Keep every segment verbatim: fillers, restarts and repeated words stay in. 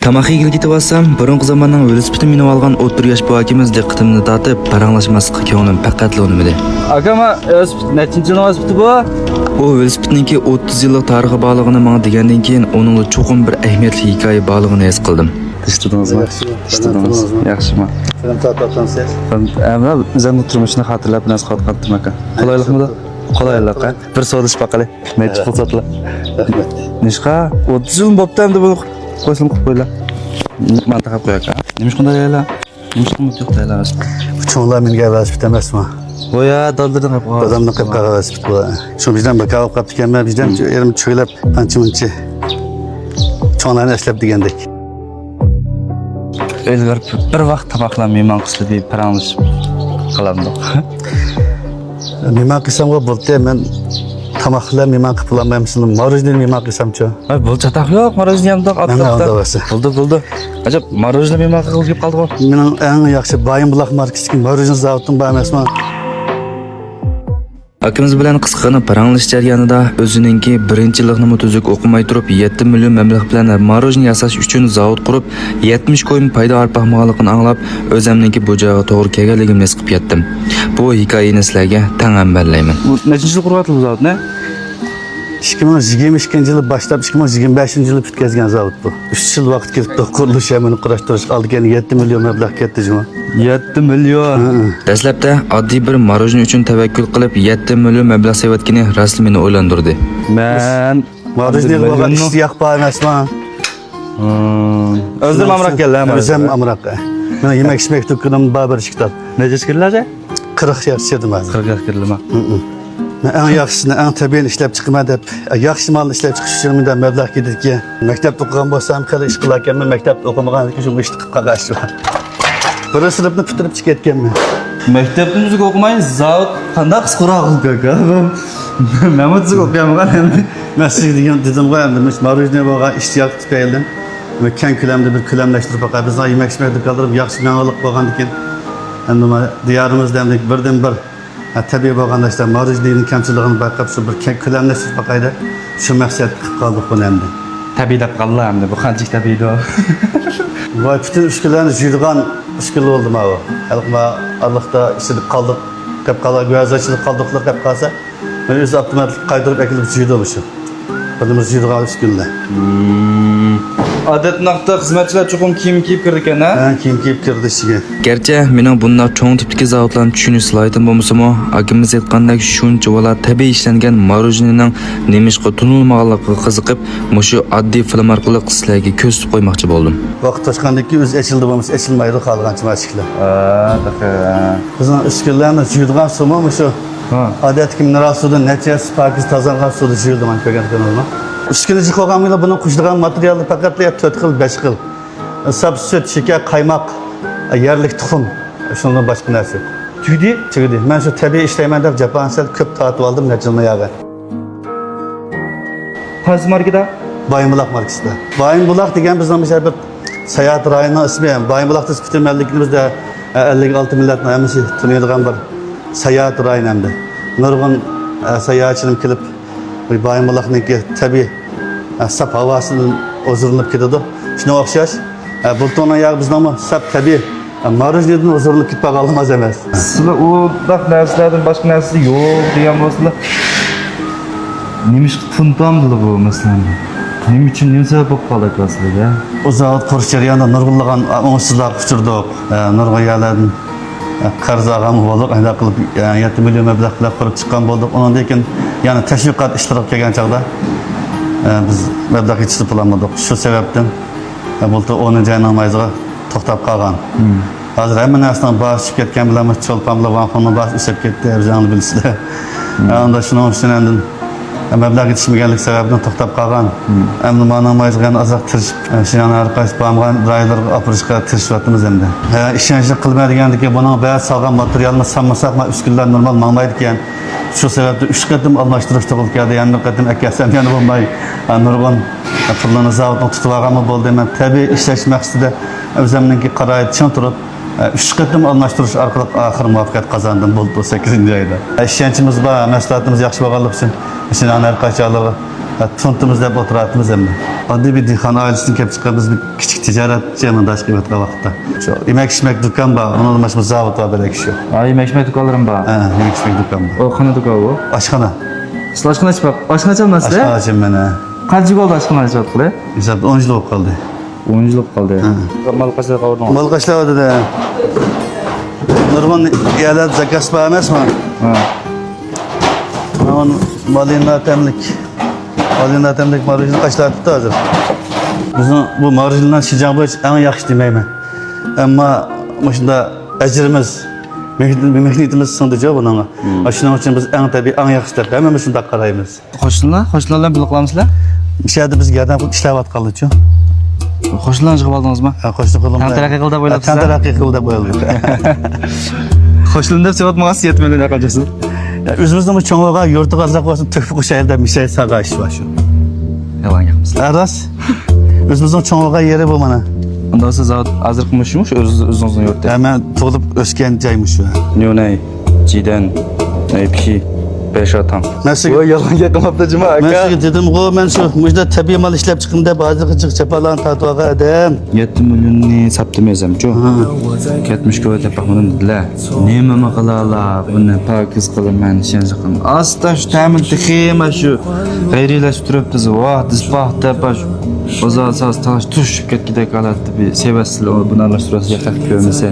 تاماق يېگىلى كېتىۋاتسام، بۇرۇنقى زاماننىڭ ۋېلىسىپىتىنى مىنىۋالغان ئوتتۇرا ياش بۇ ئاكىمىز دىققىتىمنى تارتىپ، پاراڭلاشماسلىققا كۆڭلۈم پەقەتلا ئۇنىمىدى. ئاكا، ما ۋېلىسىپىت نەچچىنچى يىلنىڭ ۋېلىسىپىتى بۇ؟ ئۇ ۋېلىسىپىتنىڭكى ئوتتۇز يىللىق تارىخى بارلىقىنى ماڭا دېگەندىن كېيىن، ئۇنىڭدا چوقۇم بىر ئەھمىيەتلىك ھېكايە بارلىقىنى ھېس قىلدىم. تىشتىدىڭىزمۇ؟ ياخشى. تىشتىدىڭىز. ياخشىمۇ؟ فىلىم تارتىۋاتامسىز؟ ئەمما ئۆزۈمنىڭ تۇرمۇشىنى خاتىرىلەپ نەرسە قىلىۋاتقانتىم ئاكا. قولايلىقمىدۇ؟ قولايلىق. بىر سودىلىشىپ باقايلى. نەچچە پۇل سوتىلا؟ رەھمەت. نېمىشقا؟ ئوتتۇز يىل بوپتۇ ئەمدى بۇنى قويسىلا قىلىپ قويلا. مانا تاقاپ قوياكا. نېمىشقا ئۇنداق دەيلا؟ نېمىشقا ئۇنداق دەيلا؟ چوڭلار مىنگەن ۋېلىسىپىت ئەمەسمۇ؟ بۇ يا دادىلىرىدىن قېلىپ قالغان. دادامدىن قېلىپ قالغان ۋېلىسىپىت بۇ. شۇ بىزدىن بىر كاۋاپ قاپتىكەنمەن. بىزدىن يېرىم چۆگىلەپ ئانچە مۇنچە چوڭلارنى ئەسلەپ دېگەندەك. ئۆيگە بېرىپ بىر ۋاق تاماقلا مېھمان قىلسا دەپ پاراڭلىشىپ قالامدۇق. مېھمان قىلسامغۇ بولدى، مەن تاماق بىلەن مېھمان قىلىپ بولالمايمەن، ماروژنىنى مېھمان قىلسامچۇ؟ ھەي، بۇ چاتاق يوق، ماروژنى يەمدۇق، مانا ئاتلاپتا. ئۇنداق بولسا. بولدى، بولدى. ئەجەب، ماروژنى مېھمان قىلغىلى كېلىپ قالدىغۇ. مېنىڭ ئەڭ ياخشى بايىن بۇلاق ماركىسىدىكى ماروژنى زاۋۇتۇم بار ئەمەسمۇ؟ ئاكىمىز بىلەن قىسقىغىنا پاراڭلىشىش جەريانىدا ئۆزىنىڭكى بىرىنچى يىللىقنىمۇ تۈزۈك ئوقۇماي تۇرۇپ، يەتتە مىليون مەبلەغ بىلەن ماروژنى ياساش ئۈچۈن زاۋۇت قۇرۇپ، يەتمىش كويما پايدا ئاپ باقمىغانلىقىنى ئاڭلاپ، ئۆزەمنىڭكى بۇ جايغا توغرا كەلگەنلىكىمنى ھېس قىلىپ يەتتىم. بۇ ھېكايىنى سىلەرگە تەڭ ھەمبەرلەيمەن. بۇ نەچچىنچى يىل قۇرۇۋاتىدۇ بۇ زاۋۇتنى؟ ئىككى مىڭ يىگىرمە ئىككىنچى يىلى باشلاپ، ئىككى مىڭ يىگىرمە بەشىنچى يىلى پۈتكەزگەن زاۋۇت بۇ. ئۈچ يىل ۋاقىت كېتىپتۇ قۇرۇلۇش ھەممىنى قۇراشتۇرۇشقا. ئالدى كەينى يەتتە مىليون مەبلەغ كەتتى جۇمۇ. يەتتە مىليون. ھە، ھە. دەسلەپتە ئاددىي بىر ماروژنى ئۈچۈن تەۋەككۈل قىلىپ، يەتتە مىليون مەبلەغ سېلىۋەتكىنى راستلا مېنى ئويلاندۇردى. مەن ماروژنىغا بولغان ئىشتىياق بار ئەمەسمۇ؟ ھىم. ئۆزلىرىم ئامراق كەلدى، ھە، ئۆزۈم ئامراق. مېنىڭ يېمەك ئىچمەك دۇكىنىم بار بىر ئىككى تال. نەچچە كىرلەردە؟ قىرىق ياخشى دېدىم ھازىر. قىرىق ياخشى كىردىلىما؟ ھىم. مەن ئەڭ ياخشىسىنى، ئەڭ تەبىئىينى ئىشلەپ چىقىمەن دەپ، ياخشى مالنى ئىشلەپ چىقىش ئۈچۈن مۇنداق مەبلەغ كېتىدىكەن. مەكتەپتە ئوقۇغان بولسام خېلى ئىش قىلاركەنمەن، مەكتەپتە ئوقۇمىغاندىكىن شۇ ئىشنى قىلىپ قالغان ئىش بار. بىر سىنىپنى پۈتتۈرۈپ چىقىپ كەتكەنمەن. مەكتەپتىن تۈزۈك ئوقۇماي، زاۋۇت قانداق قىسقىراق قىلىپ كەتكەن؟ مەنمۇ تۈزۈك ئوقۇيالمىغان ئەمدى. مەن سىزگە دېگەن، دېدىمغۇ ئەمدى، مۇشۇ ماروژنىغا بولغان ئىشتىياق تۈپەيلىدىن بۇ كەڭ كۆلەمدە بىر كۆلەملەشتۈرۈپ باقاي. بىزنىڭ يېمەك ئىچمەك دۇكانلىرىمۇ ياخشى مېڭىۋاتقان بولغاندىكىن، ئەمدى ما دىيارىمىزدا ئەمدى بىردىن بىر، ھە، تەبىئىي بولغان نەرسىلەر، ماروژنىنىڭ كەمچىلىكىنى بايقاپ، شۇ بىر كەڭ كۆلەملەشتۈرۈپ باقاي دەپ شۇ مەقسەتتە قىلىپ قالدۇق بۇنى ئەمدى. تەبىئىي دەپ قاللا ئەمدى، بۇ قانچىلىك تەبىئىيدۇ؟ ۋاي، پۈتۈن ئۈسكۈنىلەرنى جۇيىدىغان ئۈسكۈنە بولدى ماۋۇ. ھېلىقى ما ئارىلىقتا ئىچىدە قالدۇق، قېلىپ قالار، گۆھەرزا ئىچىدە قالدۇقلار قېلىپ قالسا، مەن ئۆزى ئاپتوماتىك قايتۇرۇپ ئەكېلىپ جۇيىدۇ مۇشۇ. بىرىمىز جۇيىدىغان ئۈسكۈنىلەر. ھىم. ئادەتتە خىزمەتچىلەر چوقۇم كىيىم كىيىپ كىرىدىكەن، ھە؟ ھە، كىيىم كىيىپ كىرىدۇ ئىچىگە. گەرچە مېنىڭ بۇنداق چوڭ تىپتىكى زاۋۇتلارنى چۈشىنىش سالاھىيىتىم بولمىسىمۇ، ئاكىمىز ئېيتقاندەك شۇنچىۋالا تەبىئىي ئىشلەنگەن ماروژنىنىڭ نېمىشقا تونۇلمىغانلىقىغا قىزىقىپ، مۇشۇ ئاددىي فىلىم ئارقىلىق سىلەرگە كۆرسىتىپ قويماقچى بولدۇم. ۋاقىت توشقاندىن كېيىن ئۆزى ئېچىلدى بولمىسا ئېچىلمايدۇ، خالىغانچە ئىشىكلەر. ھە، تېخى. بىزنىڭ ئۈسكۈنىلەرنى جۇيىدىغان سۇمۇ مۇشۇ. ھە. ئادەتتىكى مىنېرال سۇدىن نەچچە ھەسسە پاكىز تازىلانغان سۇدا جۇيۇلىدۇ، مانا كۆرگەن تۇرغىنىڭىزمۇ. ئۈسكۈنە جىق بولغان بىلەن بۇنىڭ قوشىدىغان ماتېرىيالى پەقەتلا تۆت خىل، بەش خىل. ساپ سۈت، شېكەر، قايماق، يەرلىك تۇخۇم. شۇنىڭدىن باشقا نەرسە يوق. تۈگىدى؟ تۈگىدى. مەن شۇ تەبىئىي ئىشلەيمەن دەپ جاپانى سەل كۆپ تارتىۋالدىم، نەچچە يىلنى ياغى. قايسى ماركىدا؟ بايىنبۇلاق ماركىسىدا. بايىنبۇلاق دېگەن بىزنىڭ مۇشۇ بىر ساياھەت رايونىنىڭ ئىسمى. بايىنبۇلاق دېسە پۈتۈن مەملىكىتىمىزدە، ئە، ئەللىك ئالتە مىللەتنىڭ ھەممىسى تونۇيدىغان بىر ساياھەت رايونى ئەمدى. نۇرغۇن، ئە، ساياھەتچىلەر كېلىپ، بۇ بايىنبۇلاقنىڭكى تەبىئىي، ئە، ساپ ھاۋاسىدىن ھۇزۇرلىنىپ كېتىدۇ. شۇنىڭغا ئوخشاش، ئە، بۇلتۇرنىڭ ياغى بىزنىڭمۇ ساپ تەبىئىي ماروژنىدىن ھۇزۇرلىنىپ كېتىپ قالغانلىقىمىز ئەمەس. سىلەر ئۇنداق نەرسىلەردىن باشقا نەرسە يوق دېگەن بولسىلا، نېمىشقا تونۇتالمىدىلا بۇ مەسىلىنى؟ نېمە ئۈچۈن، نېمە سەۋەب بولۇپ قالدى ئەكا سىلەرگە؟ ئۇ زاۋۇت قۇرۇش جەريانىدا نۇرغۇنلىغان ئوڭۇشسىزلىققا ئۇچرىدۇق. نۇرغۇن يەرلەردىن قەرز ئالغانمۇ بولدۇق، ئۇنداق قىلىپ يەتتە مىليون مەبلەغ بىلەن قۇرۇپ چىققان بولدۇق. ئۇنىڭدىن كېيىن يەنە تەشۋىقات ئىشلىرىغا كەلگەن چاغدا بىز مەبلەغ يېتىشتۈرۈپ بولالمىدۇق. شۇ سەۋەبتىن بۇلتۇر ئونىنچى ئاينىڭ مايىسىغا توختاپ قالغان. ھازىر ھەممە نەرسىنىڭ باھاسى چۈشۈپ كەتكەن بىلەن بۇ چولپان بىلەن ۋاڭخۇننىڭ باھاسى ئۆسۈپ كەتتى، ئۆزۈڭلار بىلىسىلەر. ئاندا شۇنىڭ ئۈچۈن ئاندىن مەبلەغ يېتىشمىگەنلىك سەۋەبىدىن توختاپ قالغان. ئەمدى مانا مايىسىغا يەنە ئازراق تىرىشىپ، شىنجاڭنىڭ ھەر قايسى بارمىغان رايونلىرىغا ئاپىرىشقا تىرىشىۋاتىمىز ئەمدى. ھە، ئىشەنچلىك قىلىمەن دېگەندىكى بۇنىڭ بەزى سالغان ماتېرىيالىنى سالمىساق، ما ئۈسكۈنىلەر نورمال ماڭمايدىكەن. شۇ سەۋەبتىن ئۈچ قېتىم ئالماشتۇرۇش توغرا كەلدى. يەنە بىر قېتىم ئەكەلسەم يەنە بولماي، نۇرغۇن پۇللارنى زاۋۇتنىڭ تۇتۇۋالغانمۇ بولدى. مەن تەبىئىي ئىشلەش مەقسىتىدە ئۆزۈمنىڭكى قارارىدا چىڭ تۇرۇپ، ئۈچ قېتىم ئالماشتۇرۇش ئارقىلىق ئاخىرى مۇۋەپپەقىيەت قازاندىم. بولدى، سەككىزىنچى ئايدا. ئىشەنچىمىز بار، مەھسۇلاتىمىز ياخشى بولغانلىقى ئۈچۈن شىنجاڭنىڭ ھەر قايسى جايلىرىغا تونۇتىمىز دەپ ئولتۇراتتىمىز ئەمدى. ئاددىي بىر دېھقان ئائىلىسىدىن كېلىپ چىققان، بىز بىر كىچىك تىجارەتچى ئەمدى داشقا ئۆتكەن ۋاقىتتا. شۇ يېمەك-ئىچمەك دۇكان بار، ئۇنىڭدىن باشقا زاۋۇت بار، بىر ئىش يوق. ھە، يېمەك-ئىچمەك دۇكانلىرىم بار. ھە، يېمەك-ئىچمەك دۇكان بار. ئۇ قانداق دۇكان بۇ؟ ئاشخانا. سىز ئاشخانا ئاچماق، ئاشخانا ئاچامدىڭىز سىلەر؟ ئاشخانا ئاچىمەن، ھە. قانچە يىل بولدى ئاشخانا ئاچىۋاتقىلى؟ ھېسابتا ئون يىل بولۇپ قالدى. ئون يىل بولۇپ قالدى. ھە. مال قاچىلارغا ئاۋۇردىڭىز؟ مال قاچىلارغا دېدى. نۇرغۇن يەرلەردە زاكاز بار ئەمەسمۇ؟ ھە. مانا مالىنا تەملىك. مالىنا تەملىك مارژىنال قاچىلاۋاتىدۇ ھازىر. بىزنىڭ بۇ مارژىنال شىنجاڭ بويىچە ئەڭ ياخشى دېمەيمەن. ئەمما مۇشۇنداق ئەجرىمىز، مېھنىتىمىز، مېھنىتىمىز سىڭدىچۇ بۇنىڭغا. مم. شۇنىڭ ئۈچۈن بىز ئەڭ تەبىئىي، ئەڭ ياخشى دەپ ھەممىمىز شۇنداق قارايمىز. قوشنىلار، قوشنىلار بىلەن بىللە قىلامسىلەر؟ مۇشۇ يەردە بىز ياردەم قىلىپ ئىشلەۋاتقانلىچۇ. قوشنىلارنى يىغىۋالدىڭىزمۇ؟ ھە، قوشنا قولۇم تەڭ بىلەن. تەرەققىي قىل دەپ ھە، ئويلاپسىز، تەڭ ھە؟ تەرەققىي قىل دەپ ئويلىدۇق. قوشنىلىرىم دەپ سېۋەتمىغانسىز، يەتتە مىليون قانچىسى؟ يا، ئۆزىمىزنىڭ بۇ چوڭىغا يۇرتىغا ئازراق بولسۇن، تۆھپە قوشايلى دەپ مىشەي ساغا ئىش بار شۇ. يالغان گەپمىز. ھە، راست. ئۆزىمىزنىڭ چوڭىغا يېرى بۇ مانا. ئۇنداق بولسا زاۋۇت ھازىرقى مۇشۇ، مۇشۇ ئۆز-، ئۆزىڭىزنىڭ يۇرتى؟ ھە، مەن تۇغۇلۇپ ئۆسكەن جاي مۇشۇ. نيۇنەي. جىدەن، نەيپىشى، بەشاتاڭ. مەن سىزگە ۋاي، يالغان گەپ قىلماپتۇ جۇما ئاكا. مەن سىزگە دېدىمغۇ، مەن شۇ مۇشۇنداق تەبىئىي مال ئىشلەپچىقىمەن دەپ ھازىرغىچە جىق جاپالارنى تارتىۋالغان ئادەم. يەتتە مىليوننى ساپتىم ئۆزۈمچۇ. ھە. يەتمىش كوي دەپ باقمىدىم دېدىلە. نېمىمۇ قىلالا، بۇنى پاكىز قىلىمەن، ئىشەنچ قىلىمەن. ئاستا شۇ تەمىن تېخىمۇ شۇ غەيرىيلەشتۈرۈپ بىز ۋاھ، دىز پاھ دەپ شۇ بازار ساز تاش توشۇپ كەتكۈدەك ھالەتتە بىر سېۋەتسىلەر بۇنى ئارىلاشتۇرۇۋالسا ياق قىلىپ كۆرمىسە.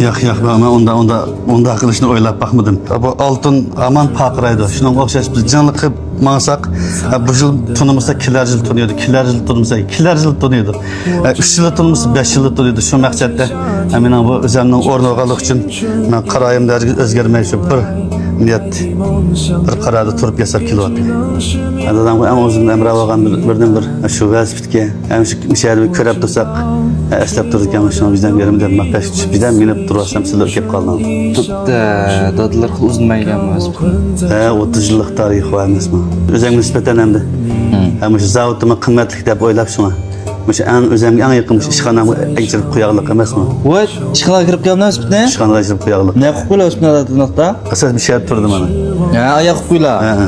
ياق، ياق، مەن ئۇنداق، ئۇنداق، ئۇنداق قىلىشنى ئويلاپ باقمىدىم. بۇ ئالتۇن ھامان پارقىرايدۇ. شۇنىڭغا ئوخشاش بىز جىڭلىق قىلىپ ماڭساق، بۇ يىل تونۇمىسا كېلەر يىل تونۇيدۇ، كېلەر يىل تونۇمىسا كېلەر يىل تونۇيدۇ. ئۈچ يىل تونۇمىسا بەش يىل تونۇيدۇ. شۇ مەقسەتتە مېنىڭ بۇ ئۆزۈمنىڭ ئورنى بولغانلىقى ئۈچۈن مەن قارارىمدا ھەرگىز ئۆزگەرمەي شۇ بىر نىيەت، بىر قاراردا تۇرۇپ ياساپ كېلىۋاتىمەن. دادامغا ئەڭ ئۇزۇن ھەمراھ بولغان بىر، بىردىن بىر شۇ ۋەزىپىتكە ھەم شۇ مۇشۇ يەردە بىر كۆرۈپ تۇرساق، ئەسلەپ تۇرىدىكەن، شۇڭا ۋىجدان بېرىمەن دەپ مەن پەس چۈشۈپ، ۋىجدان مېنى تۇرۇۋاتسام سىلەر كېلىپ قالدىڭ. دادىلار ئۇزۇن مەيگەن ۋەزىپىتى. ھە، ئوتتۇز يىللىق تارىخى بار ئەمەسمۇ؟ ئۆزۈڭگە نىسبەتەن ئەمدى. ھە، مۇشۇ زاۋۇتتىمۇ قىممەتلىك دەپ ئويلاپ شۇڭا. مۇشۇ ئەڭ ئۆزۈمگە ئەڭ يېقىن مۇشۇ ئىشخانامغا ئەكىرىپ قوياغلىق ئەمەسمۇ؟ ۋاي، ئىشخانىغا كىرىپ قويامدۇ سىپنى؟ ئىشخانىغا كىرىپ قوياغلىق. نە قىلىپ قويلا ئۈستىنى ئادەتلىنىقتا؟ ئاساس مۇشۇ يەردە تۇردۇم مانا. ھە، ئاياق قويلا. ھە، ھە.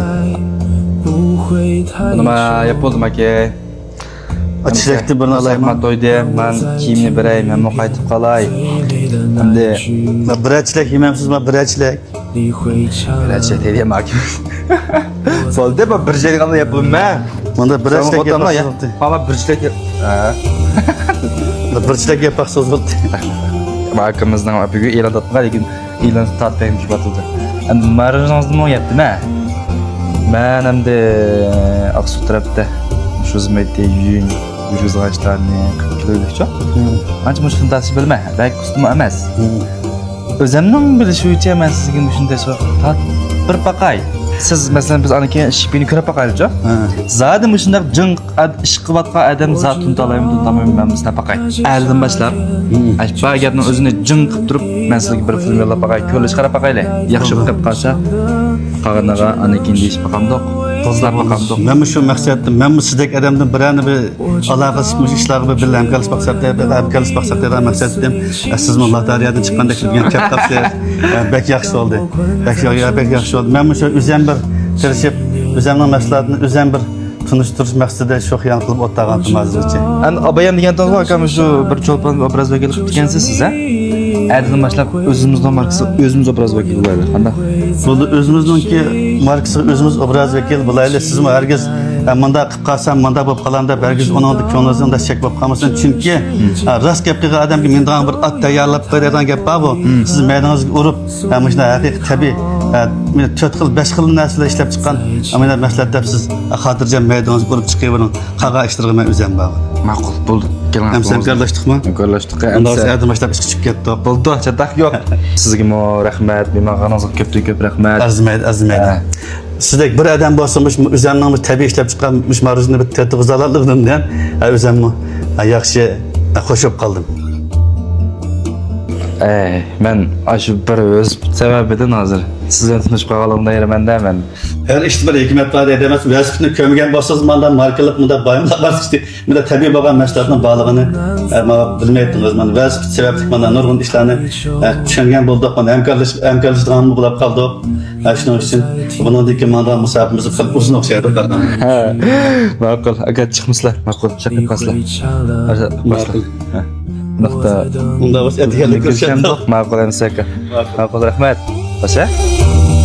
نېمە يەپ بولدۇم ئاكا؟ چېلەكتىن بىرنى ئالايمۇ؟ تويدى، مەن كىيىمنى بېرەي، مەنمۇ قايتىپ قالاي. ئەمدى بىرەر چېلەك يېمەمسىزما، بىرەر چېلەك؟ بىرەر چېلەك دېدى ماكىم. بولدى، بۇ بىر چېلەك ئالا يەپ بولمە. مانا بىرەر چېلەك يەپ باقسىز بولدى. مانا بىر چېلەك يەپ. ھە. بىر چېلەك يەپ باقسىز بولدى. ماكىمىزنىڭ بۈگۈن ئېلان تارتمىغان، لېكىن ئېلان تارتمايمىز دەپ ئاتىدۇ. ئەمدى مارىژىڭىزنىمۇ يەپتىمەن. مەن ئەمدى ئاقسۇ تەرەپتە شۇ زىممەتتە يۈن يۈرگۈزگەن ئىشلارنى قىلىپ كېلىۋېلىشچۇ. ھىم. ئانچە مۇشۇنداق بىلمە، بەك ئۇستىمۇ ئەمەس. ھىم. ئۆزەمنىڭ بىلىشى بويىچە مەن سىزگە مۇشۇنداق سوراپ بىر باقاي. سىز، مەسىلەن، بىز ئانىكىن شىپىنى كۆرۈپ باقايلىچۇ. ھە. زادى مۇشۇنداق جىڭ ئىش قىلىۋاتقان ئادەم زادى تونۇتالايمۇ، تونۇتالمايمۇ، مەن بىر سىناپ باقاي. ئەردىن باشلاپ، ئەشپا گەپنىڭ ئۆزىنى جىڭ قىلىپ تۇرۇپ، مەن سىزگە بىر فىلىم يوللاپ باقاي، كۆرۈلۈشى قاراپ باقايلى. ياخشى بولۇپ كەپ قالسا، قالغىنىغا ئاندىن كېيىن دېيىشىپ باقامدۇق؟ سىناپ باقامدۇق؟ مەنمۇ شۇ مەقسەتتە، مەنمۇ سىزدەك ئادەمدىن بىرەرنى بىر ئالاقىلىشىپ، مۇشۇ ئىشلارغا بىر بىللە ھەمكارلىشىپ باقساق دەپ، ھەمكارلىشىپ باقساق دەيدىغان مەقسەتتىم. سىزمۇ لاتارىيەدىن چىققاندەك كىرگەن كەپ قاپسىز. بەك ياخشى بولدى. بەك يا-، بەك ياخشى بولدى. مەنمۇ شۇ ئۆزۈم بىر تىرىشىپ، ئۆزۈمنىڭ مەھسۇلاتىنى ئۆزۈم بىر تونۇشتۇرۇش مەقسىتىدە شۇ خىيال قىلىپ ئولتۇرغانتىم ھازىرغىچە. ئەمدى ئابايام دېگەنتىڭىزغۇ ئاكام، شۇ بىر چولپان ئوبراز ۋەكىلى قىلىپ كەلگەنسىز سىز، ھە؟ ئەتىدىن باشلاپ ئۆزىمىزنىڭ ماركىسى، ئۆزىمىز ئوبراز ۋەكىلى بولايلى، قانداق؟ بولدى، ئۆزىمىزنىڭكى ماركىسىغا ئۆزىمىز ئوبراز ۋەكىل بولايلى. سىزمۇ ھەرگىز، ئە، مۇنداق قىلىپ قالسام، مۇنداق بولۇپ قالام دەپ ھەرگىز ئۇنىڭدا كۆڭلىڭىزدە ئۇنداق شەك بولۇپ قالمىسۇن. چۈنكى، ئە، راست گەپ قىلغان ئادەمگە مىنىدىغان بىر ئات تەييارلاپ قوي دەيدىغان گەپ بارغۇ. سىز مەيدىڭىزگە ئۇرۇپ، ھە، مۇشۇنداق ھەقىقىي تەبىئىي، ھە، مانا تۆت خىل، بەش خىل نەرسىلەر ئىشلەپ چىققان، مانا مەھسۇلات دەپ سىز خاتىرجەم مەيدىڭىزگە ئۇرۇپ چىقىۋېرىڭ. قالغان ئىشلىرىغا مەن ئۆزۈم بارغۇ. ماقۇل، بولدى. كېلىڭ، ئەمسە ھەمكارلاشتۇقمۇ؟ ھەمكارلاشتۇق. ئەمسە ئەردىن باشلاپ ئىشقا چۈشۈپ كەتتۇق. بولدى، چاتاق يوق. سىزگىمۇ رەھمەت، مېھمانخانىڭىزغا كۆپتىن كۆپ رەھمەت. ئەرزىمەيدۇ، ئەرزىمەيدۇ. ھە. سىزدەك بىر ئادەم بولسا، مۇشۇ ئۆزۈمنىڭ مۇشۇ تەبىئىي ئىشلەپ چىققان مۇشۇ مارژىنىنى بىر تېتىغۇزالاتلىقىمدىن، ھە، ئۆزۈممۇ، ھە، ياخشى، ھە، خوش بولۇپ قالدىم. ئەي، مەن ئاشۇ بىر ۋەزىپە سەۋەبىدىن ھازىر سىز بىلەن تونۇشۇپ قالغانلىقىمدىن ھەيرانمەن-دە مەن. ھەر ئىشتا بىر ھېكمەت بار دەيدۇ ئەمەس، ۋېلىسىپىتنى كۆرمىگەن بولسىڭىز، مانداق ماركىلىق، مۇنداق باياملاپ بارسىز. مۇنداق تەبىئىي بولغان مەھسۇلاتنىڭ بارلىقىنى، ئە، مانا بىلمەيتتىڭىز. مانا ۋېلىسىپىت سەۋەبلىك مانا نۇرغۇن ئىشلارنى، ئە، چۈشەنگەن بولدۇق. مانا ھەمكارلىشىپ، ھەمكارلىشىدىغانمۇ بولۇپ قالدۇق. ئە، شۇنىڭ ئۈچۈن بۇنىڭدىن كېيىن ماڭىدىغان مۇساپىمىز خېلى ئۇزۇن ئوخشايدۇ. ھە، ماقۇل. ئاكا، چىقمىسىلەر. ماقۇل، چاقىرىپ قالسىلەر. ماقۇل. ھە. بۇنداقتا ئۇنداق بولسا ئەتىگەندە كۆرۈشەمدۇق. ماقۇل ئەمىسە ئاكا. ماقۇل، رەھمەت. خوش، ھە؟